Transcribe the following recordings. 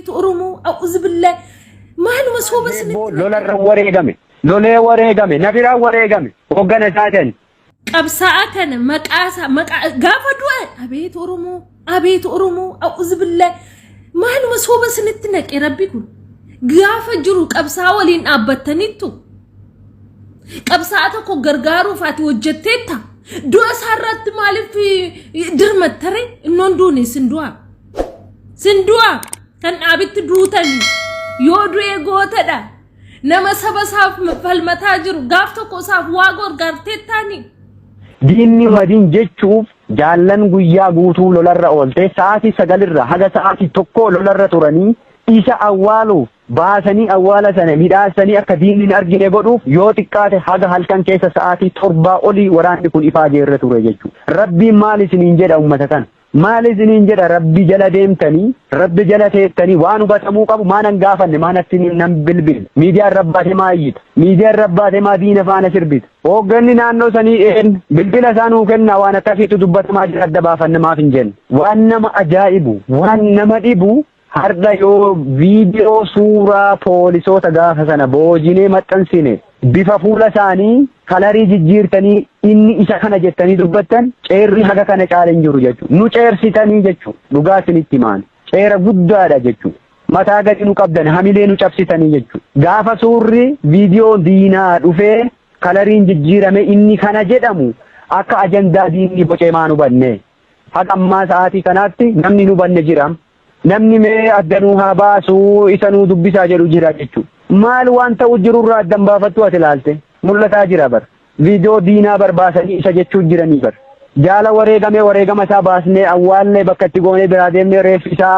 Abeet Oromoo a'uzubillah maaluma sooba Heebboo isinitti lolarra wareegame. Lolee wareegame. Nafiraan wareegame. Hoggana isaatiin. Qabsaa'aa kana maqaa isaa maqaa gaafa du'e abeet Oromoo abeet Oromoo a'uzubillah maaluma sooba isinitti naqe rabbi kun gaafa jiru qabsaa'aa waliin dhaabbattanittu qabsaa'aa tokko gargaaruuf ati hojjetteetta du'a isaa irratti maaliif dirmattare innoon duune sin du'a sin du'a kan dhaabitti duutanii yoo du'e gootadha. Nama saba isaaf falmataa jiru gaaf tokko isaaf waa gargaarteettaani. Diinni madiin jechuuf jaallan guyyaa guutuu lolarra oolte sa'aatii sagalirra haga sa'aatii tokkoo lolarra turanii isa awwaaluuf baasanii awwaala sana midhaasanii akka diinni hin argine godhuuf yoo xiqqaate haga halkan keessa sa'aatii torbaa olii waraanni kun ifaajeerra ture jechuudha. Rabbiin maal isiniin jedha ummata kana? Maal isiniin jedha rabbi jala deemtanii rabbi jala teettanii waan hubatamuu qabu maa nan gaafanne maa natti nan bilbille miidiyaa irra baatee maa iyyita miidiyaa irra baatee maa diina faana sirbita hoogganni naannoo sanii een bilbila isaa nuu kennaa waan akkasiitu dubbatamaa jira adda baafanne maaf hin jenne waan nama ajaa'ibu waan nama dhibu Hardha yoo viidiyoo suuraa poolisoota gaafa sana boojinee maxxansine bifa fuula isaanii kalarii jijjiirtanii inni isa kana jettanii dubbattan ceerri haga kana caale hin jiru jechuudha. Nu ceersitanii jechuudha. Dhugaa isinitti himaan. Ceera guddaadha jechuudha. Mataa gadi nu qabdan hamilee nu cabsitanii jechuudha. Gaafa suurri viidiyoo diinaa dhufee kalariin jijjiirame inni kana jedhamu akka ajandaa diinni bocee maan hubanne. Haga ammaa sa'aatii kanaatti namni hin hubanne jira. Namni mee adda nuu haa baasuu isa nuu dubbisaa jedhu jira jechuudha. Maal waan ta'u jirurraa addan baafattu ati ilaalte mul'ataa jira bar. Viidiyoo diinaa barbaasanii isa jechuu jiranii bar. Jaala wareegamee wareegama isaa baasnee awwaallee bakka itti goonee biraa deemnee reeffi isaa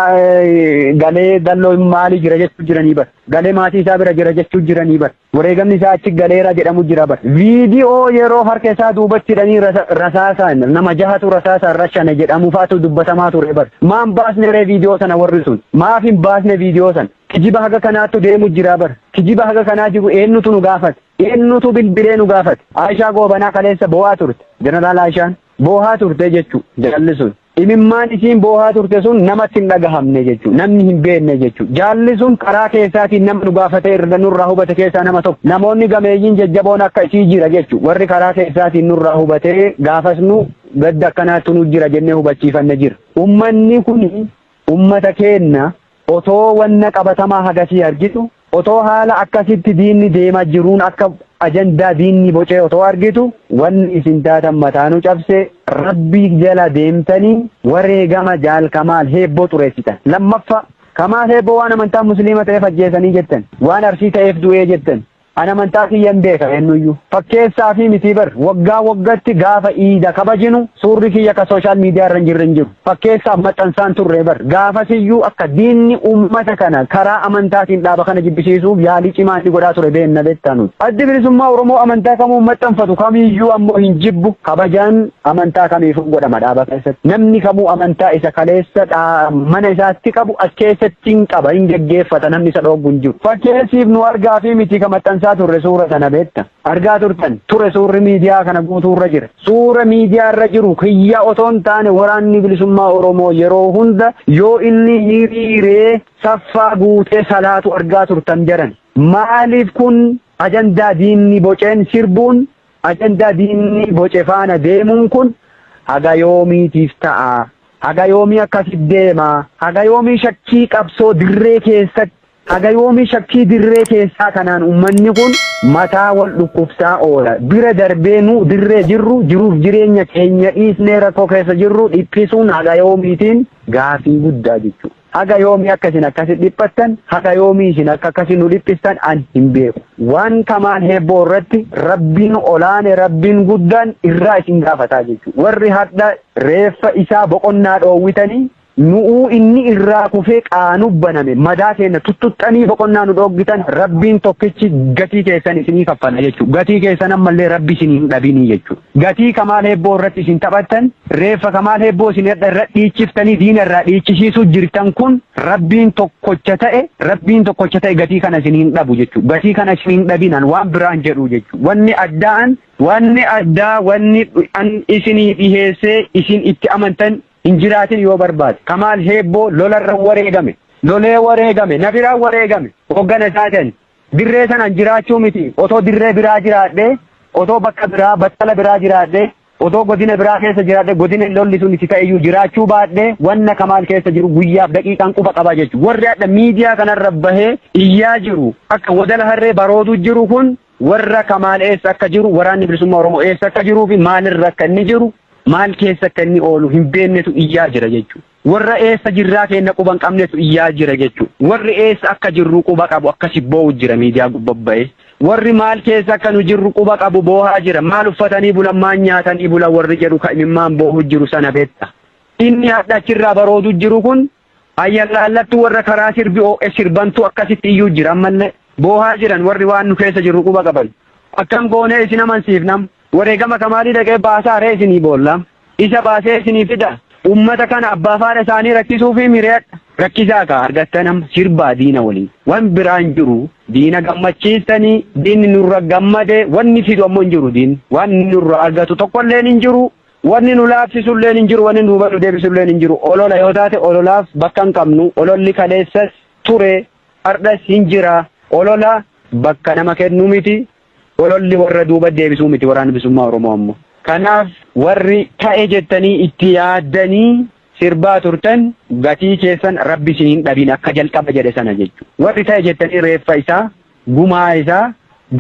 galee dalloo maalii jira jechuu jiranii bar. Galee maatii isaa bira jira jechuu jiranii bar. Wareegamni isaa achi galeera jedhamu jira bar. Viidiyoo yeroo harka isaa duubatti hidhanii rasaasaan nama jahatu rasaasaan rashane jedhamu fa'atu dubbatamaa ture bar. Maan baasne ree viidiyoo sana warri sun? Maaf hin baasne viidiyoo sana? Kijiba haga kanaattu deemu jira bar. Kijiba haga kanaa jiru eenyutu nu gaafate? Eenyutu bilbilee nu gaafate? Aayishaa Goobanaa kaleessa boo'aa turte. Jeneraal Aayishaan boo'aa turte jechuu jalli sun. Imimmaan isiin boohaa turte sun namatti hin dhagahamne jechuudha. Namni hin beekne jechuudha. Jaalli sun karaa keessaatiin nama nu gaafatee irra nurraa hubate keessaa nama tokko. Namoonni gameeyyiin jajjaboon akka isii jira jechuudha. Warri karaa keessaatiin nurraa hubatee gaafas nu gadda akkanaatti nu jira jennee hubachiifanne jira. Ummanni kun ummata keenna Otoo wanna qabatamaa hagasii argitu, otoo haala akkasitti diinni deemaa jiruun akka ajandaa diinni bocee otoo argitu, wanni isin taatan mataa nu cabse, Rabbii jala deemtanii wareegama Jaal Kamaal Heebboo xureessitan. Lammaffaa, Kamaal Heebboo waan amantaan Musliima ta'eef ajjeesanii jettan, waan Arsii ta'eef du'ee jettan, An amantaa kiyyan beeka eennuyyuu. Fakkeessaafii mitii bar waggaa waggatti gaafa iida kabajinu suurri kiyya ka social media irra hin jirre hin jiru. Fakkeessaaf maxxansaan turre bar. Gaafasiyyuu akka diinni ummata kana karaa amantaatiin dhaaba kana jibbisiisuuf yaalii cimaa inni godhaa ture beenna beektaa nuti. Addi Bilisummaa Oromoo amantaa kamuu hin maxxanfatu kamiyyuu ammoo hin jibbu. Kabajaan amantaa kamiifuu godhama dhaaba keessatti. Namni kamuu amantaa isa kaleessa mana isaatti qabu as keessatti hin qaba hin geggeeffata namni isa dhooggu hin jiru. Fakkeessiif nu argaa fi miti ka maxxansaa turre suura sana beekta. Argaa turtan ture suurri miidiyaa kana guutuu irra jira. Suura miidiyaa irra jiru kiyya otoo hin taane waraanni bilisummaa Oromoo yeroo hunda yoo inni hiriiree saffaa guutee salaatu argaa turtan jaran. Maaliif kun ajandaa diinni boceen sirbuun ajandaa diinni boce faana deemuun kun haga yoomiitiif ta'a? Haga yoomii akkasitti deema? Haga yoomii shakkii qabsoo dirree keessatti haga yoomii shakkii dirree keessaa kanaan uummanni kun mataa wal dhukkubsaa oola? Bira darbee nu dirree jirru jiruuf jireenya keenya dhiisnee rakkoo keessa jirru dhiphisuun haga yoomiitiin gaafii guddaa jechuudha. Haga yoomii akka isin akkasi dhiphattan, haga yoomii isin akka akkasi nu dhiphistan an hin beeku. Waan Kamaal Heebboo irratti Rabbiin olaane Rabbiin guddaan irraa isin gaafataa jechuudha. Warri hadha reeffa isaa boqonnaa dhoowwitanii nu'uu inni irraa kufee qaanuu baname madaa keenya tuttuxxanii boqonnaa nu dhooggitan Rabbiin tokkichi gatii keessan isinii kaffala jechuudha. Gatii keessan ammallee Rabbi isin hin dhabinii jechuudha. Gatii Kamaal Heebboo irratti isin taphattan, reeffa Kamaal Heebboo isin hadha irra dhiichiftanii diina irraa dhiichisiisuu jirtan kun Rabbiin tokkocha ta'e, Rabbiin tokkocha ta'e gatii kana isin hin dhabu jechuudha. Gatii kana isin hin dhabinan waan biraan jedhu jechuudha. Wanni addaa an wanni addaa wanni an isinii dhiheessee isin itti amantan hin jiraatin yoo barbaade. Kamaal Heebboo lolarra wareegame. Lolee wareegame, na biraa wareegame, hoggana isaatiin. Dirree sanan jiraachuu miti, otoo dirree biraa jiraadhee, otoo bakka biraa, battala biraa jiraadhee, otoo godina biraa keessa jiraadhee, godina lolli sun itti ta'eyyuu jiraachuu baadhee, wanna Kamaal keessa jiru guyyaaf daqiiqaan quba qaba jechuudha. Warri hadha miidiyaa kanarra bahee iyyaa jiru, akka wadala harree baroodu jiru kun warra Kamaal eessa akka jiru, waraanni bilisummaa Oromoo eessa akka jiruu fi maalirra akka inni jiru, maal keessa akka inni oolu hin beeknetu iyyaa jira jechuudha. Warra eessa jirraa keenya quba hin qabnetu iyyaa jira jechuudha. Warri eessa akka jirru quba qabu akkasi boo'u jira miidiyaa gubbaa. Warri maal keessa akka nu jirru quba qabu boohaa jira. Maal uffatanii bulan, maal nyaatanii bulan warri jedhu kan imimmaan boo'u jiru sana beekta. Inni hadha achirraa baroodu jiru kun ayyallaallattu warra karaa sirbi oo'e sirbantu akkasitti iyyuu jira ammallee boohaa jiran warri waan nu keessa jirru quba qaban. Akkam goonee isin amansiifnam. Wareegama Kamaalii dhaqee baasaa ree isinii boolla. Isa baasee isinii fida. Ummata kana abbaa faadha isaanii rakkisuu fi mireedha. Rakkisaa ka argattan amma sirbaa diina waliin. Wan biraan jiru diina gammachiistanii diinni nurra gammade wanni fidu ammoo hin jiru diinni. Wanni nurra argatu tokkolleen hin jiru. Wanni nu laaffisuilleen hin jiru. Wanni nu hubatu deebisuilleen hin jiru. Olola yoo taate ololaaf bakka hin qabnu. Ololli kaleessas ture hardhas hin jira. Olola bakka nama kennu miti. Ololli warra duuba deebisuu miti waraanni bilisummaa Oromoo ammoo. Kanaaf warri ta'e jettanii itti yaaddanii sirbaa turtan gatii keessan rabbi isin hin dhabin akka jalqaba jedhe sana jechuudha. Warri ta'e jettanii reeffa isaa, gumaa isaa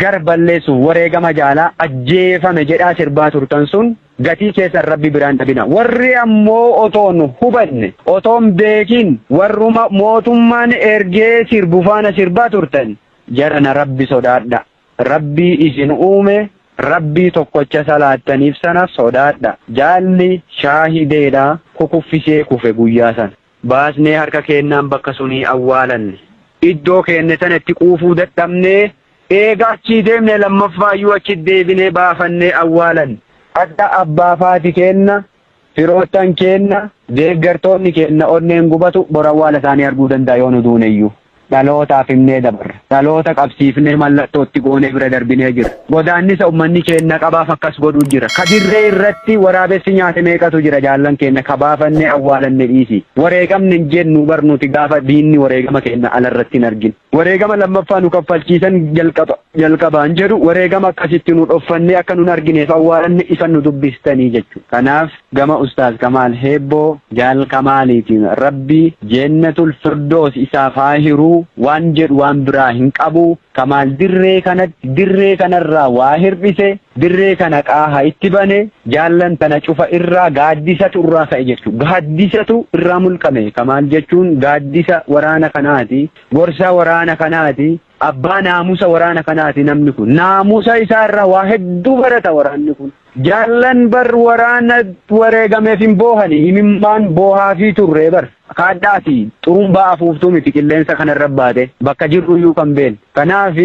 gar balleessuuf wareegama jaalaa ajjeefame jedhaa sirbaa turtan sun gatii keessan rabbi biraan dhabina. Warri ammoo otoon hubanne, otoon beekin warruma mootummaan ergee sirbu faana sirbaa turtan jarana rabbi sodaadha. Rabbii isin uume, rabbii tokkocha salaattaniif sana sodaadha. Jaalli shaahideedha kukuffisee kufe guyyaa sana. Baasnee harka keennaan bakka sunii awwaalanne. Iddoo keenne sana itti quufuu dadhabnee eega achii deemne lammaffaayyuu achi deebinee baafannee awwaalanne. Hadha abbaa faati keenna, firoottan keenna, deeggartoonni keenna onneen gubatu bor awwaala isaanii arguu danda'a yoo nu duuneyyuu. Dhalootaaf himnee dabarra. Dhaloota qabsiifnee mallattootti goonee bira darbinee jira. Godaannisa uummanni keenna qabaaf akkas godhuu jira. Ka dirree irratti waraabessi nyaate meeqatu jira jaallan keenna ka baafannee awwaalanne dhiisi. Wareegamne hin jennu bar nuti gaafa diinni wareegama keenna alarratti hin argin. Wareegama lammaffaa nu kaffalchiisan jalqaba jalqabaan jedhu wareegama akkasitti nu dhoffannee akka nun argineef awwaalanne ifan nu dubbistanii jechuudha. Kanaaf gama Ustaaz Kamaal Heebboo Jaal Kamaaliitiin Rabbi Jennatul Firdoos isaaf haa hiruu waan jedhu waan biraa hin qabu. Kamaal dirree kanatti dirree kanarraa waa hir'ise dirree kana qaaha itti bane jaallan tana cufa irraa gaaddisatu irraa ka'e jechuudha. Gaaddisatu irraa mulqame. Kamaal jechuun gaaddisa waraana kanaati. Gorsaa waraana kanaati. Abbaa naamusa waraana kanaati namni kun. Naamusa isaa irraa waa hedduu barata waraanni kun. Jaallan bar waraana wareegameef hin boohani imimmaan boohaafii turre bar. Kaadhaati xurumbaa afuuftuu miti qilleensa kanarra baate bakka jirruyyuu kan beeknu. Kanaaf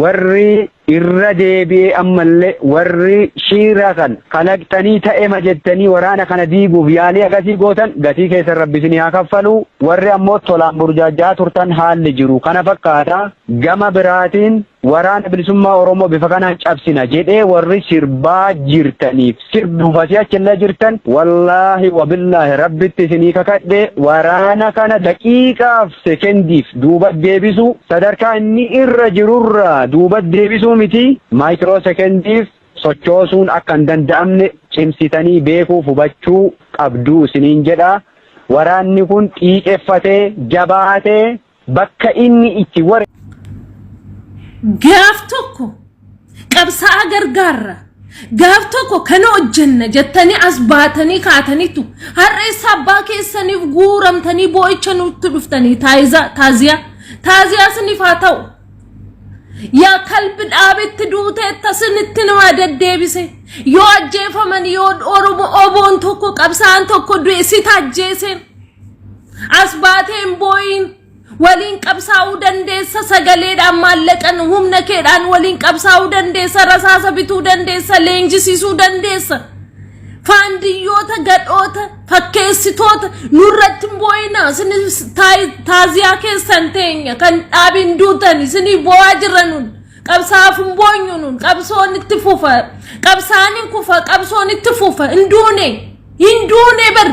warri irra deebi'ee ammallee warri shiira kan kalaqxanii ta'ema jettanii waraana kana diiguuf yaalii akkasii gootan gatii keessan rabbi isinii haa kaffalu. Warri ammoo tolaan burjaajjaa turtan haalli jiru kana fakkaata. Gama biraatiin waraana bilisummaa Oromoo bifa kanaan cabsina jedhee warri sirbaa jirtaniif sirbuuf asii achillee jirtan wallaahi wabillaahi rabbitti isinii kakadhe waraana kana daqiiqaaf sekendiif duuba deebisuu sadarkaa inni irra jirurraa duuba deebisuu miti maayikiroo sekendiif sochoosuun akka hin danda'amne cimsitanii beekuuf hubachuu qabduu isiniin jedha. Waraanni kun xiiqeffatee jabaatee bakka inni itti ware Gaaf tokko qabsaa'aa gargaarra. Gaaf tokko kana hojjenna jettanii as baatanii kaatanitu har'a isa abbaa keessaniif guuramtanii boo'icha nutti dhuftanii taaziyaa taaziyaa isiniif haa ta'u. Yaa kalbi dhaabitti duuteetta sinitti nama deddeebise. Yoo ajjeefaman yoo Oromoo oboon tokko qabsaa'aan tokko du'e sit ajjeeseen. As baatee hin boo'iin. Waliin qabsaa'uu dandeessa sagaleedhaan maallaqan humna keedhaan waliin qabsaa'uu dandeessa rasaasa bituu dandeessa leenjisiisuu dandeessa. Faandiyyoota gadhoota fakkeessitoota nurratti hin boo'inaa isinis taaziyaa keessan teenya kan dhaabiin duutan isinii boo'aa jirra nun qabsaa'aaf hin boonyu nun qabsoon itti fufa qabsaa'aan hin kufa qabsoon itti fufa hin duune hin duune bar.